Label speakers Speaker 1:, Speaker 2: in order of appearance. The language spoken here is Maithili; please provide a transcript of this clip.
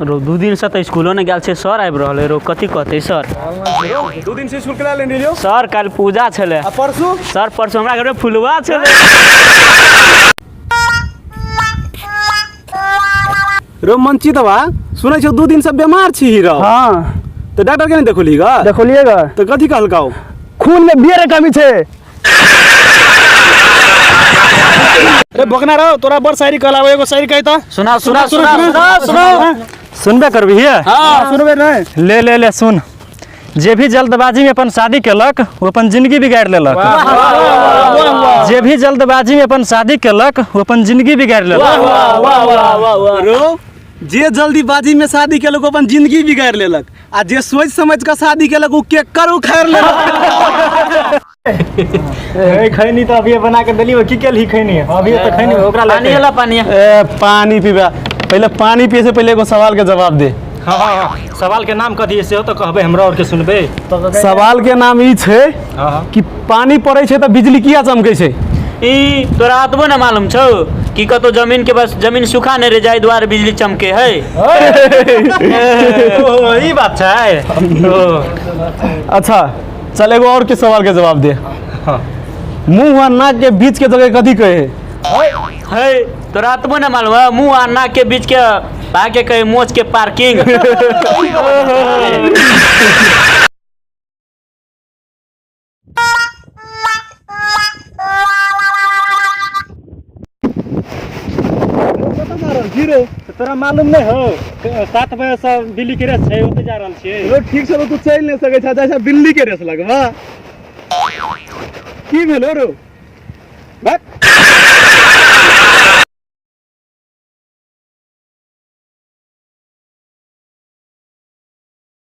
Speaker 1: रो 2 दिन से तऽ स्कूलो नहि गेल छै। सर आबि रहल है, रो कथी कहतै सर?
Speaker 2: 2 दिन से स्कूल केला लेने रहियो?
Speaker 1: सर काल्हि पूजा छलै।
Speaker 2: आ परसू?
Speaker 1: सर परसू हमरा घरमे फुलवा छलै।
Speaker 2: रो मनची दवा सुनै छौ 2 दिन से बीमार छी रो।
Speaker 3: हाँ।
Speaker 2: तो डॉक्टर के नहीं देखोली गा?
Speaker 3: देखोलिएगा।
Speaker 2: तो कथी कहलकाओ?
Speaker 3: खून में बियर के कमी छे।
Speaker 2: रे बकना रहो, तोरा बड़ शायरी कहलावे, एगो शायरी कहि त।
Speaker 1: सुना सुना सुना सुना सुना।
Speaker 4: सुनबे करबी है?
Speaker 2: हां सुनबे नहीं।
Speaker 4: ले ले ले सुन, जे भी जल्दबाजी में अपन शादी केलक वो अपन जिंदगी बिगाड़ लेलक। जे भी जल्दबाजी में अपन शादी केलक वो अपन जिंदगी बिगाड़ लेलक।
Speaker 2: रो जे जल्दीबाजी में शादी केलक अपन जिंदगी बिगाड़ लेलक, आ जे सोच समझ के शादी केलक ओ केकर उखाड़ लेलक।
Speaker 4: ए खैनी तो अभी बना के देली, की केलही खैनी? अभी तो खैनी ओकरा
Speaker 1: पानी वाला पानी।
Speaker 2: ए पानी पीबा, पहले पानी पिए से पहले एगो सवाल के जवाब दे।
Speaker 4: हाँ हाँ, सवाल के नाम कथी सेहो तो कहबे हमरा और के सुनबे।
Speaker 2: सवाल के नाम ई छै कि पानी पड़ै छै त बिजली किया चमकै छै?
Speaker 1: ई तोरा अतबो न मालूम छौ कि कतौ जमीन के बस जमीन सूखा नहीं रह जाए द्वारे बिजली चमके है।
Speaker 4: ओ, ई बात छै।
Speaker 2: अच्छा चल एगो और के सवाल के जवाब दे।
Speaker 4: हाँ।
Speaker 2: मुंह आ नाक के बीच के जगह कथी कहे?
Speaker 1: है तोरा अतबो न मालूम है, मुंह आ नाक के बीच के भागे कहे मोच के पार्किंग।
Speaker 4: तोरा मालूम नहीं हो 7 बजे से बिल्ली के रेस छै, ओते जा रहल छियै।
Speaker 2: रो ठीक से तू चलि नहीं सकै छ, जाइ छ बिल्ली के रेस लगबा। की भेलो रो? बैठ।